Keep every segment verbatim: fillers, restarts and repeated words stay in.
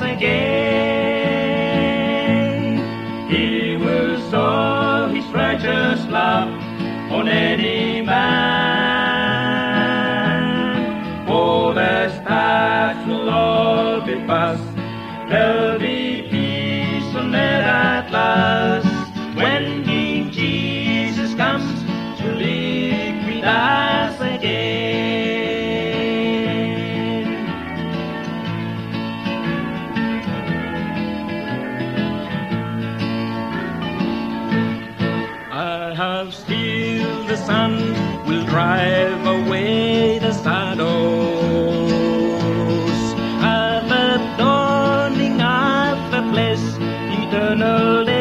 Again, he will show his righteous love on any man. For the stars will all be past, there'll be peace on earth at last. When King Jesus comes to live with us again. I have still the sun will drive away the shadows. At the dawning of the blessed eternal day,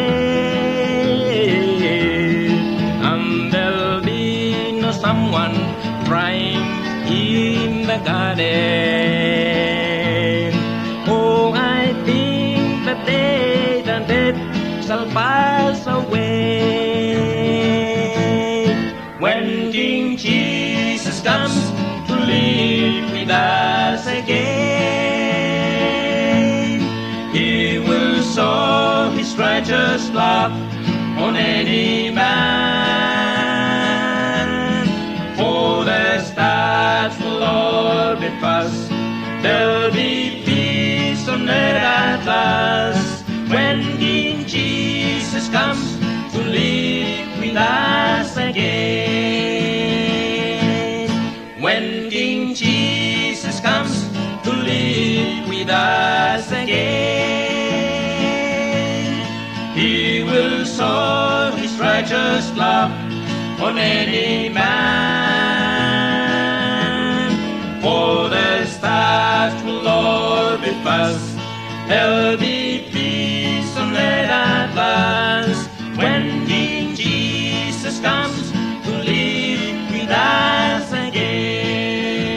and there'll be no someone crying in the garden. Oh, I think that day and death shall pass away. When King Jesus comes to live with us again, he will show his righteous love on any man. For the stars will all be past, there'll be peace on earth at last. When King Jesus comes to live with us again. When King Jesus comes to live with us again, he will show his righteous love on any man. For the stars will all be past, there'll be peace on earth at last. When King Jesus comes to live with us again.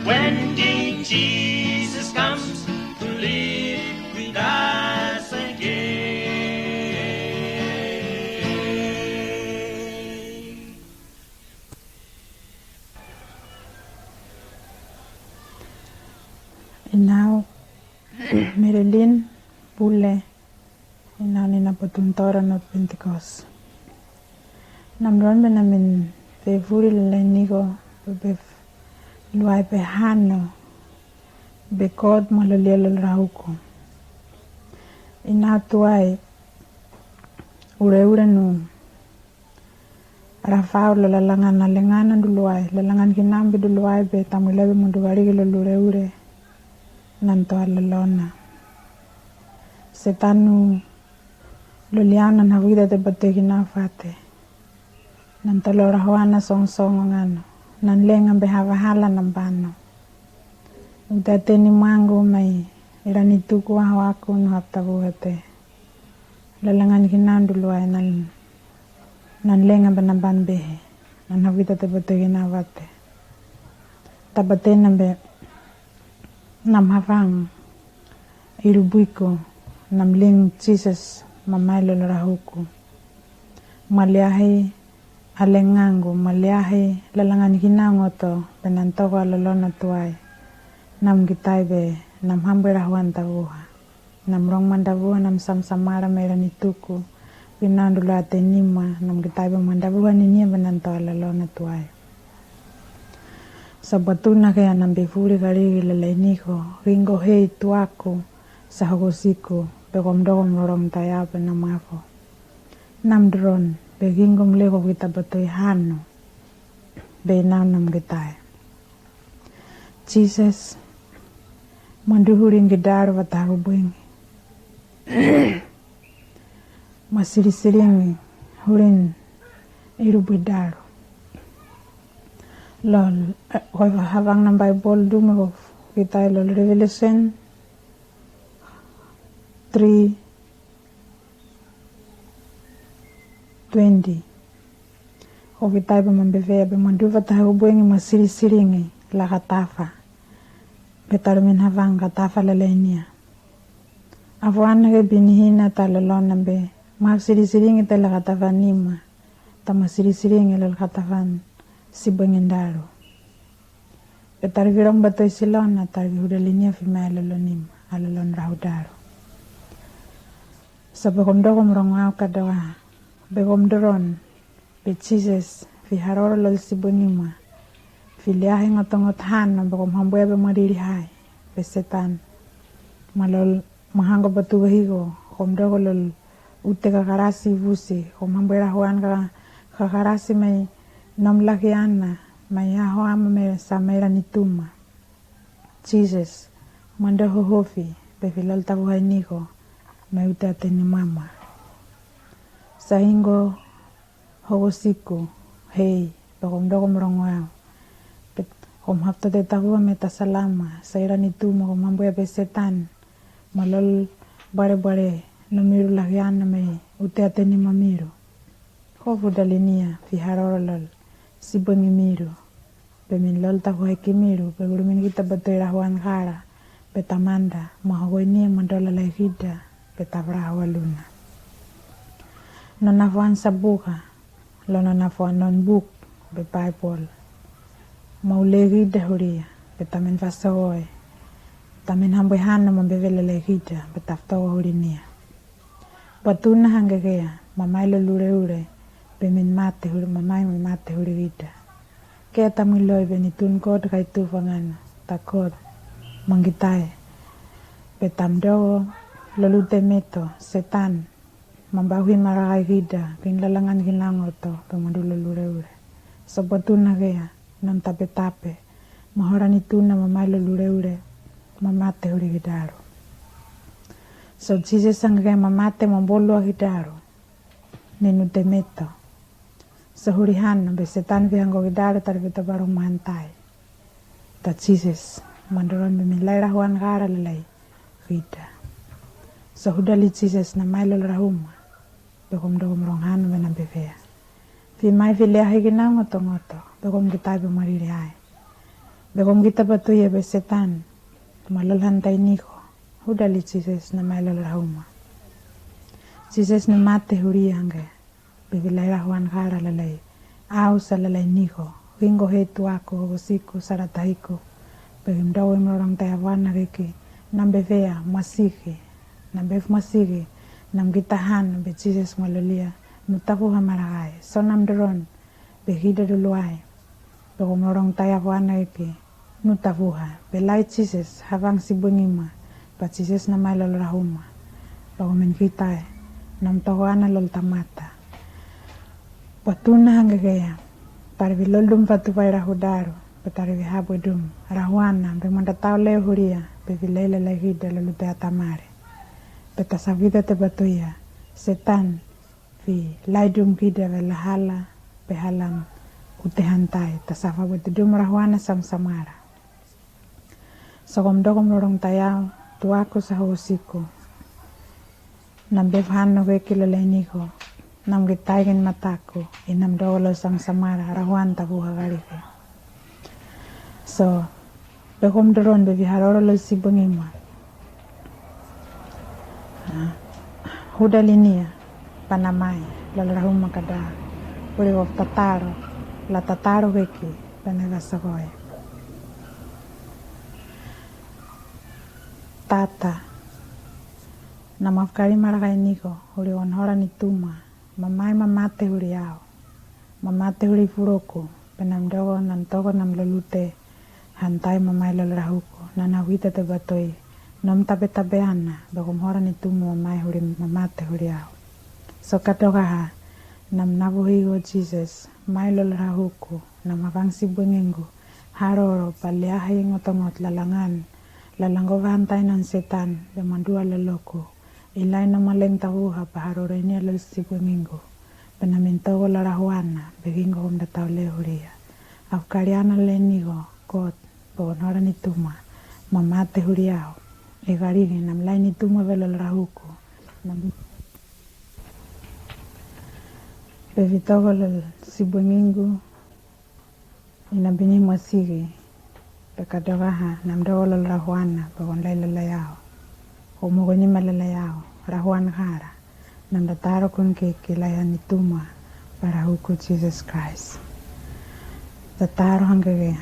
When King Jesus comes to live with us again. Nao, Marilyn Bule, nao ni na botun toro na Pentecost. Nao mi ron be na min fefuri lalainiko be luai be hano be God malolia lolrahuku. Nao tuai ureure nu Rafau lo lalangan alengan na duluai, lalangan kinam be duluai be tamuilevi mo dukariki lo lureure nan toa lolona. Setanu lo liau nan havita te bate kinau fate. Nan tolo rahua na songsong ongano. Nan lenga be havahala na bano. Uta teni mangu mai irani tuku aho aku no haptavu hate. Lalangan kinau duluai nan, nan lenga be na ban behe, nan havita te botoi kinau vate. Tabatena be nam havang irubuiku, nam ling Jisas mamae lolo rahuku. Maliahi alengangu, maliahi lalangan kinau ngoto be nan toko alolona tuai. Nam kitai be nam hambe rahuan tavuha. Nam rong mandavua, nam samsamara maira ni tuku. Pinandu lo ate nima, nam kitai be mandavua ninia be nan toa lolona tuai. Sabatuna kea nam be furi kariki lalainiko, ringo hei tuaku, sahokosiku, be kom dokom rorong tayau be nam afo. Nam dron, be gingo mleko kita batoi hanu, be inau nam kitai. Jisas, mandu huring gidaru vatahu buing. Masirisiring huring irubuidaru. Lol, eh, ko havang nam Baibol duma ko kitai lol Revelation three twenty. Ko kitai be man be vea be man duva tahu buengi masirisiringi la katafa. Be taru min havang katafa lelenia. Afuana ke binihina ta lolona be ma sirisiringi ta la katafa nima. Ta ma sirisiringi la katafa sibuengi daru. Be tari virong bato i silon a tari vihudalinia fi mai lolonim a lolon rahudaro. So be kom doko mrongo au kadoa be kom doron be Jisas fi haroro lol sibwengima fi liahi ngotongot han be kom hambwe be mariri hai be Setan. Malol mahango batuga hiko kom doko lol ute kakarasi vusi kom hambwe rahuan kakarasi mai nom lakiana mai aho ama me samaira ni tuma. Jisas mando hohofi be fi lol tavuhai niko mai ute atenimama. Saingo hoko siku hei be kom doko mrongo au. Be kom haptote tavuha me tasalama saira ni tuma kom hambwe be Setan. Malol barebare no miru lakiana mai ute atenimamiru. Ko fudalinia fi haroro lol sibwengimiru. Be min lol tafuhai kimiru be guru min gita batoira huan kara be tamanda ma hoko inia mandola lai gida be tavra hawa luna. Nona fuan sabuka lo nona fuan non buk be Baibol. Ma ule gida huria be tamin fasogoe tamin hambwe hana ma be vela lai gida be taftogo hurinia. Batuna hangegea mamai lo lureure be min mate huri mamai ma mate huri gida. Keta mui loi be ni tun God kai tu fangana ta God mangitae be tamdogo lo lute meto Setan. Mambauhi marakai gida kin lalangan kin langoto be mandu lo lureure. So batuna gea non tapetape ma hora ni tuna mamai lo lureure ma mate huri gidaro. So Jisas angegea ma mate ma bolua gidaro. Ni nute meto so huri hano be Setan vihango gidaro tari vita barong ma hantai. Ta Jisas mandoron be min lai rahuan kara lalai gida. So hudali Jisas na mai lol rahuma be kom dokom rong hano be na bevea. Fi mai fi leahi gina ngotongoto be kom gita be mariri ai. Be kom gita batoia be Setan ma lol hantai niko. Hudali Jisas na mai lol rahuma. Jisas na mate huria angge be vilai rahuan kara lalai. Au sa lalai niko gingo he tuaku hoko siku saratahiku. Be gim dogo im rorong taya vuana riki nam bevea masiki. Nam bev masiki nam gita han be Jisas malolia nu tafuha marakai so nam doron be gida duluai. Be kom rorong taya vuana eke nu tafuha be lai Jisas havang sibwengima. Ba Jisas na mai lol rahuma ba kom en gitae nam tokoana lol tamata. Ba tuna hangegea tari vi loldum vatuva i rahudaru be tari vi habwedum rahuana be manda tau leu huria be vi lei lalai gida lolutea tamare. Be ta savita te batuia Setan vi laidum gida ve lahala be halam ute hantai ta sava wetudum rahuana samsamara. So kom dokom rorong tayau tuaku sa hosiku. Nam bev hano veki lolai niko nam gitaikin mataku i nam doko lo samsamara rahuan tavuha varike. So be kom doron be vi haroro lol sibwengima. Hudalinia panamai lol rahuma kada uri wok tataro la tataro veki. Penega sokoe tata nam afkari marakai niko uri won hora ni tuma. Mamai mamate uri au mamate uri furoku. Be nam doko nam toko nam lolute hantai mamai lol rahuku. Nana wita te batoi nom tabetabeana be kom hora ni tuma mamai uri mamate uri au. So katokaha nam navuhigo Jisas mai lol rahuku. Nam avang sibwengengu haroro ba liahi ngotongot lalangan lalango vahantai non Setan be mandua loloku. I lai no maleng tavuha ba haroro inia lol sibwengengu. Be nam intoko lol rahuana be gingo kom datau le huria. Afkariana le nigo God be won hora ni tuma mamate huriau. I garigi nam lai ni tuma ve lol rahuku. Nam be vitoko lol sibwengengu. Ina bini masigi be kadokaha nam doko lol rahuana be won lai lalayao. Ko moko ni ma lalayao rahuan kara nam dataro kun kiki laya ni tuma ba rahuku Jisas Kraes. Dataro hangkeke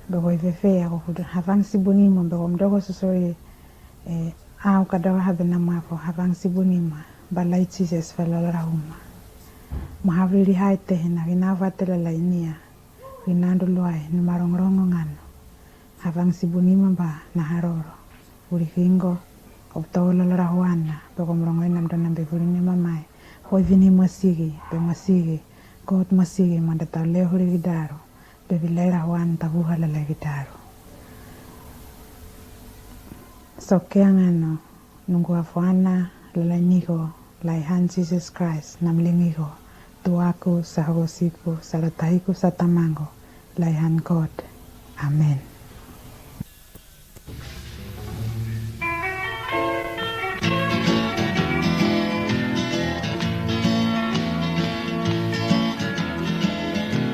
Be ko i fefea ko kuda havang sibungima be ko mdoko sosori e au ka doka habe na mako havang sibungima ba lai Jisas fe lolora uma. Ma havriri hai tehe na kina vatela lai nia kina duluai numa rongorongo ngano. Havang sibungima ba na haroro uri kingo of to lolora huana be ko mrongo ina mdona be vuri ni mamae. Ko i vini masigi be masigi God masigi manda tau leo huri gidaro. Be vilai rahuan tavuha lalai gidaro. Soke angano nungua fuana lalai niko lai han Jisas Kraist namling iko. Tuaku sahogosiku salataiku satamago lai han God. Amen.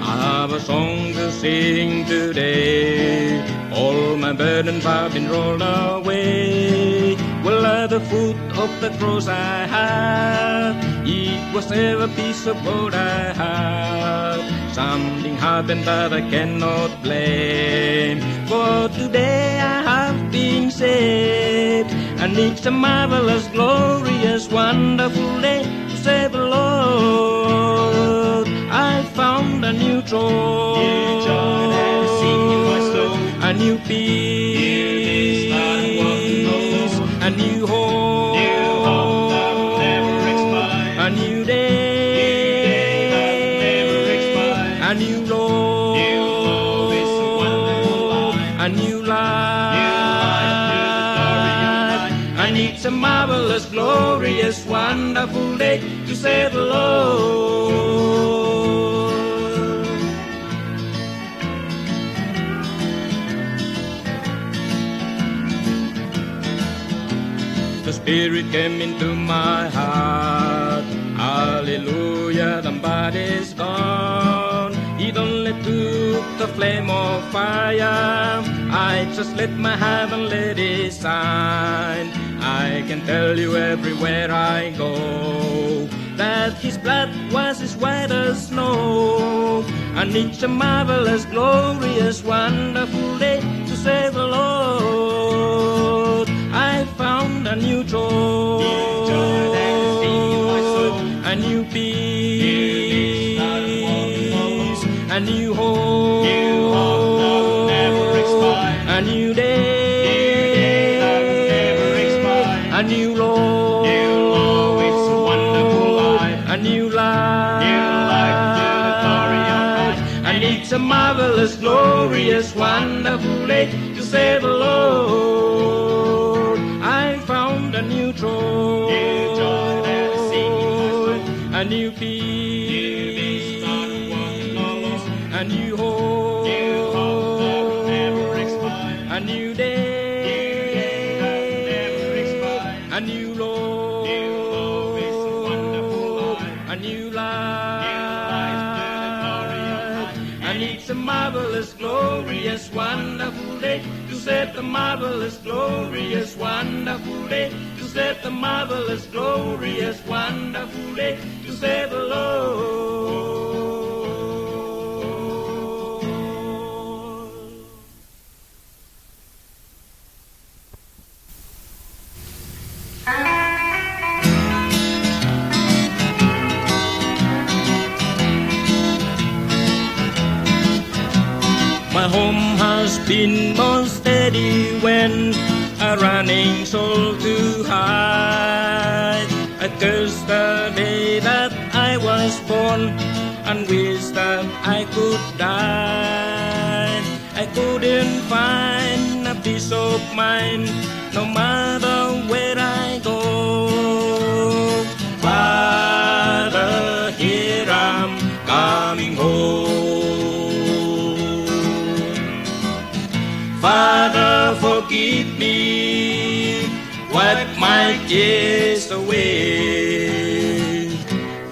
I have a song to sing today. All my burdens have been rolled away. Well, at the foot of the cross I have, it was there a piece of gold I have. Something happened that I cannot blame. For today I have been saved, and it's a marvelous, glorious, wonderful day to serve the Lord. I found a new joy, a new peace, a new hope, a new day, a new love, a new life, and it's a marvelous, glorious, wonderful day to serve the Lord. The Spirit came into my heart. Hallelujah, the body's gone. It only took the flame of fire. I just let my heaven let it shine. I can tell you everywhere I go that his blood was as white as snow. And it's a marvelous, glorious, wonderful day to serve the Lord. I found a new joy, a new peace, a new hope, a new day, a new love, a new life, and it's a marvelous, glorious, wonderful day to serve the Lord. I found a new joy, a new peace, a new hope, a new day, a new love, a new life, and it's a marvelous, glorious, wonderful day to serve the marvelous, glorious, wonderful day to serve the marvelous, glorious, wonderful day to serve the Lord. My home has been more steady when a running soul to hide. I curse the day that I was born and wish that I could die. I couldn't find a peace of mind, no matter where I go. Father, here I'm coming home. Father, forgive me, wipe my tears away.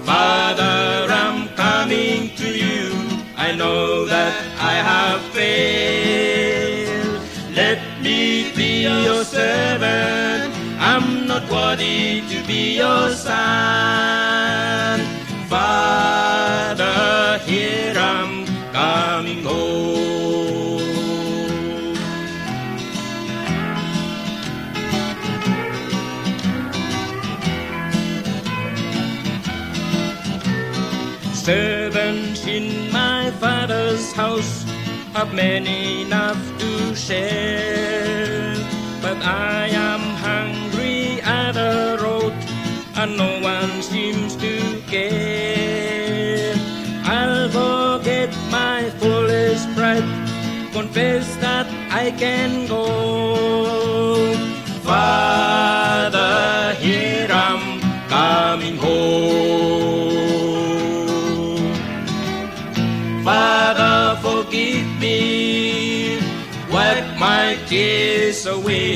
Father, I'm coming to you. I know that I have failed. Let me be your servant. I'm not worthy to be your son. Father, here I'm coming home. Servants in my father's house have many enough to share, but I am hungry at the road, and no one seems to care. I'll forget my foolish pride, confess that I can go. Father, here I'm coming home. Father, forgive me, wipe my tears away.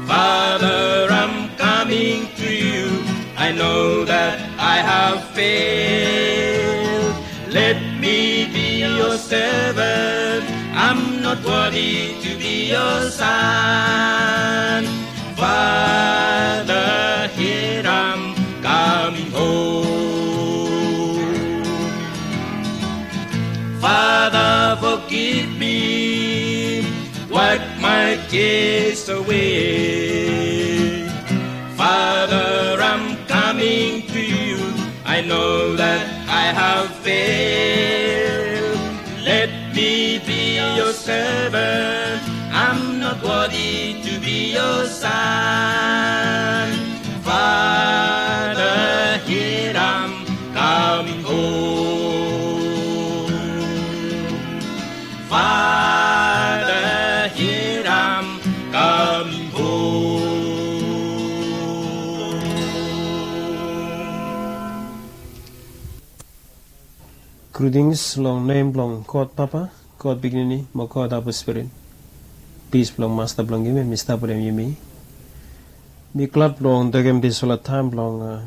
Father, I'm coming to you. I know that I have failed. Let me be your servant. I'm not worthy to be your son. Father, here I'm coming home. Father, forgive me, wipe my tears away. Father, I'm coming to you. I know that I have failed. Let me be your servant. I'm not worthy to be your son. Father, here I'm coming home. Father, here I'm coming home. Greetings long nem blong God Papa, God Pikinini, mo God Holy Spirit. Pis blong Masta blong yumi, mi stap wetem yumi. Mi glad blong tekem disfala taem blong, uh,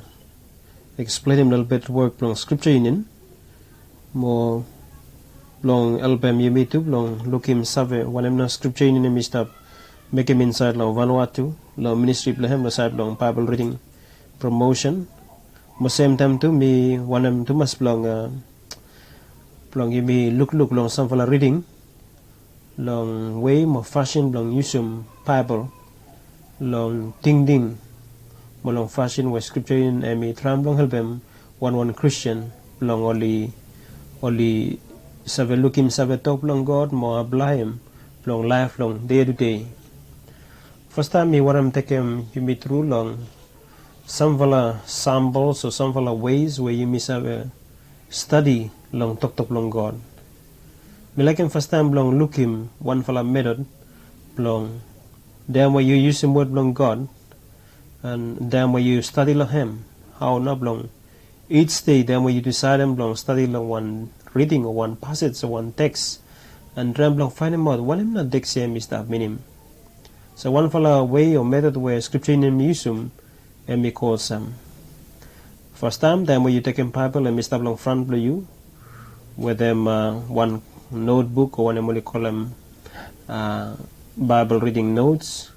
eksplenem lelebet wok blong Skripja Yunion, mo blong helpem yumi tu blong lukim save wanem nao Skripja Yunion hemi stap mekem insaed long Vanuatu, long ministri blong hem long saed blong Baebol riding promosen. Mo semtaem tu mi wantem tumas blong, uh, blong yumi lukluk long samfala riding long wei mo fasin blong yusum Baebol long tingting mo long fasin we Skripja Yunion hemi traem blong helpem wanwan Kristian blong oli, oli save lukim save tok blong God mo aplaem long laef long dei tu dei. Fastaem mi wantem tekem yumi tru long samfala sampol o samfala wes we yumi save stadi long toktok blong God. Mi laekem fastaem blong lukim wanfala metod blong taem we yu yusum wod blong God, an taem we yu stadi long hem, hao nao blong ij dei taem we yu disaedem blong stadi long wan riding o wan pasej o wan teks, an traem blong faenemaot wanem nao teks ya hemi stap minim. So wanfala wei o metod we Skripja Yunion hemi yusum hemi go olsem. Fastaem, taem we yu tekem Baebol hemi stap long fran blong yu wetem, uh, wan notbuk o wanem oli kolem, uh, Baebol riding notes,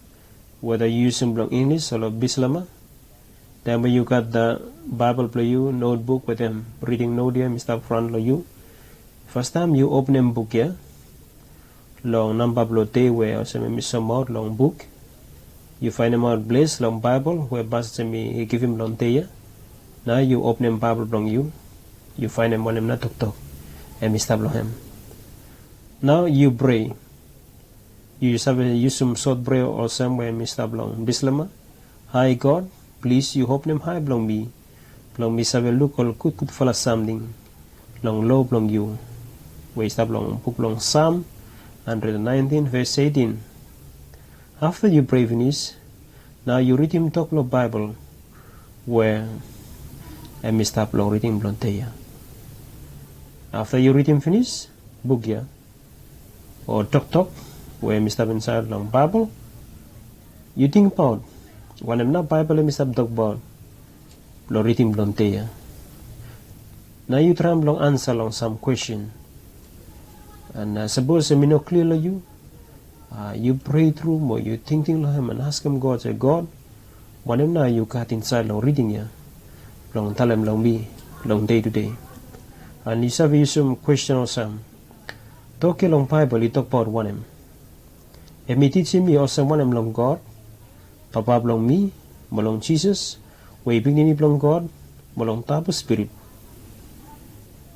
weda yu yusum blong Inglis o long Bislama. Taem we yu gat, uh, Baebol blong yu, notbuk wetem riding not ya hemi stap fran long yu. Fastaem yu openem buk ya long namba blong dei we olsem hemi soemaot long buk. Yu faenemaot ples long Baebol we pasej hemi givim long dei ya. Nao yu openem Baebol blong yu. Yu faenem wanem nao toktok hemi stap long hem. Nao yu prea. Yu save yusum sot prea olsem we hemi stap long Bislama. Hae God, plis yu openem ae blong mi, blong mi save luk ol gudgudfala samting long loa blong yu, we i stap long buk blong Sam handred naentin, ves etin. Afta yu prea finis, nao yu ridim tok long Baebol we hemi stap long riding blong dei ya. Afta yu ridim finis buk ya, o toktok we hemi stap insaed long Baebol, yu tingbaot wanem nao Baebol hemi stap tokbaot long riding blong dei ya. Nao yu traem blong ansa long sam kwesten. An, uh, sapos hemi no klia long yu, uh, yu prea tru mo yu tingting long hem an askem God se, God, wanem nao yu gat insaed long riding ya blong talem long mi long dei tu dei? An yu save yusum kwesten olsem, tok ya long Baebol i tokbaot wanem? Hemi tijim mi olsem wanem long God, Papa blong mi, mo long Jisas we i Pikinini blong God, mo long Tabu Spirit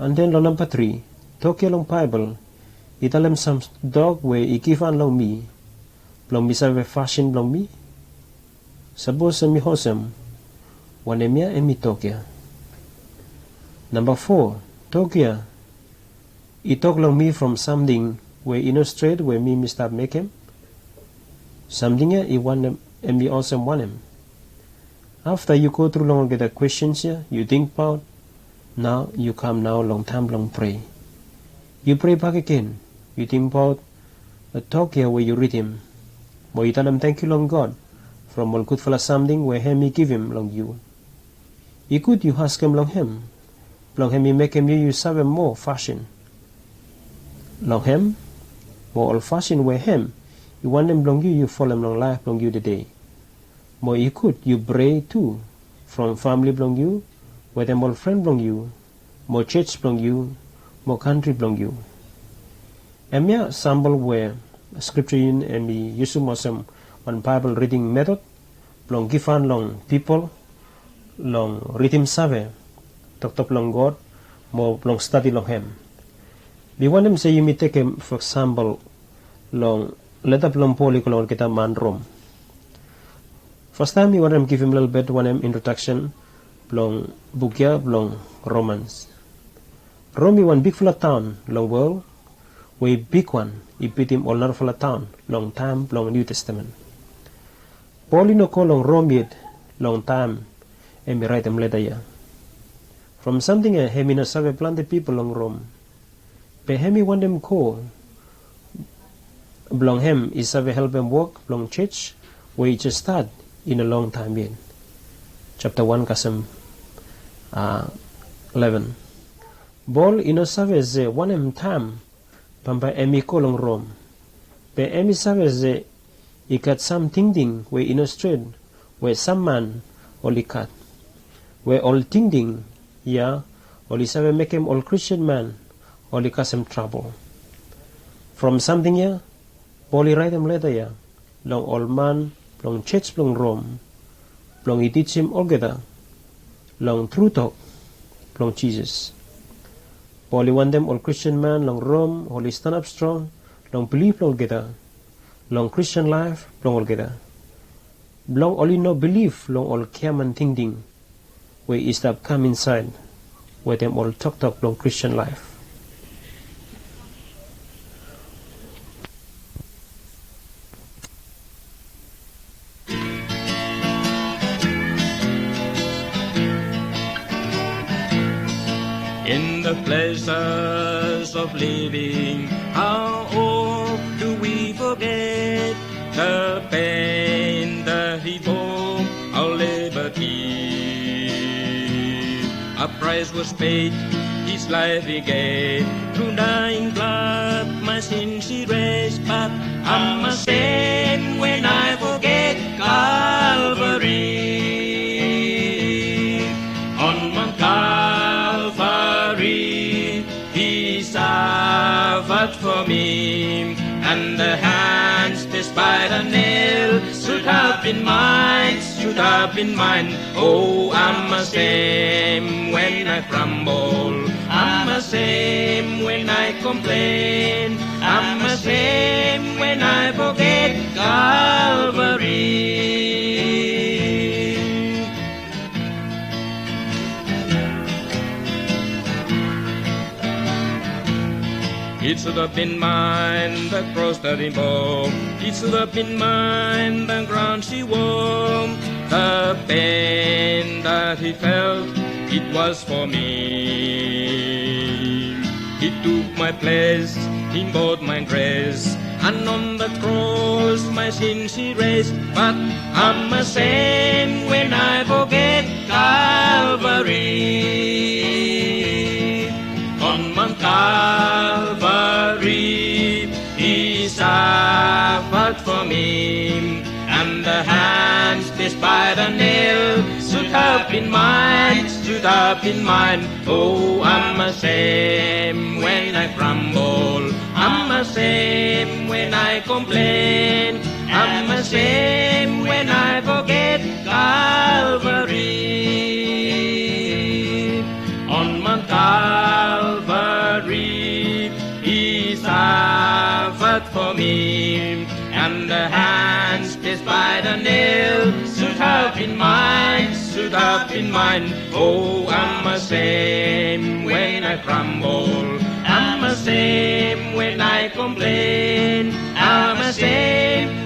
An den long namba tri, tok ya long Baebol i talem sam tok we i givhan long mi blong mi save fasin blong mi. Sapos hem i olsem wanem ya hem i tok ya. Namba fo, tok ya i tok long mi from samting we i no stret we mi mi stap mekem. Samting ya i wanem, hem i olsem wanem? Afta yu go tru long olgeta kwestens ya, yu tingbaot, nao yu kam nao long taem blong prea. Yu prea bakegen, yu tingbaot tok ya we yu ridim, mo yu talem tangkiu long God from ol gudfala samting we hem i givim long yu. I gud yu askem long hem blong hem i mekem yu yu save moa fasin long hem, mo ol fasin we hem i wantem blong yu yu folem long laef blong yu tede. Mo i gud yu prea tu from famili blong yu wetem ol fren blong yu, mo jos blong yu, mo kantri blong yu. Hemia sampol we skripja yunion hem i yusum olsem wan Baebol riding metod blong givhan long pipol long ridim save toktok blong God mo blong stadi long hem. Mi wantem se yumi tekem fo eksampol long leta blong Pol i go long olgeta man Rom. Fastaem mi wantem givim lelebet wanem introdaksen blong buk ya blong Romans. Rom i wan bigfala taon long wol we i bigwan i bitim ol narafala taon long taem blong Niu Testamen. Pol i no go long Rom yet long taem hem i raetem leta ya. From samting ya hem i no save plante pipol long Rom. Be hem i wantem go blong hem i save helpem wok blong jos we i jes stat i no longtaem yet. Japta wan kasem, a, leven. Pol i no save se wanem taem bambae hem i go long Rom. Be hem i save se i gat sam tingting we i no stret we sam man oli gat, we ol tingting ya oli save mekem ol Kristian man oli kasem trabol. From samting ya Pol i raetem leta ya long ol man blong jos blong Rom blong i tijim olgeta long tru tok blong Jisas. Pol i wantem ol Kristian man long Rom oli stanap strong long bilif blong olgeta, long Kristian laef blong olgeta, blong oli no bilif long ol giaman tingting we i stap kam insaed wetem ol toktok blong Kristian laef. In the pleasures of living, how oft do we forget the pain that he bore, our liberty? A price was paid, his life he gave. Through dying blood, my sins erased, but I'm ashamed when I forget Calvary. On Mount Calvary, he suffered for me, and the hands pierced by the nail should have been mine, should have been mine. Oh, I'm ashamed when I grumble. I'm ashamed when I complain. I'm ashamed when I forget Calvary. It should have been mine, the cross that he bore. It should have been mine, the ground she wore. The pain that he felt, it was for me. He took my place, he bore my grace, and on the cross my sins he raised. But I'm ashamed when I forget Calvary. On Mount Calvary, he suffered for me, and the hands pierced by the nail should have been mine, should have been mine. Oh, I'm ashamed when I grumble. I'm ashamed when I complain. I'm ashamed when I forget Calvary. On Mount Calvary, By the nail, should have been mine, should have been mine. Oh, I'm ashamed when I grumble. I'm ashamed when I complain. I'm ashamed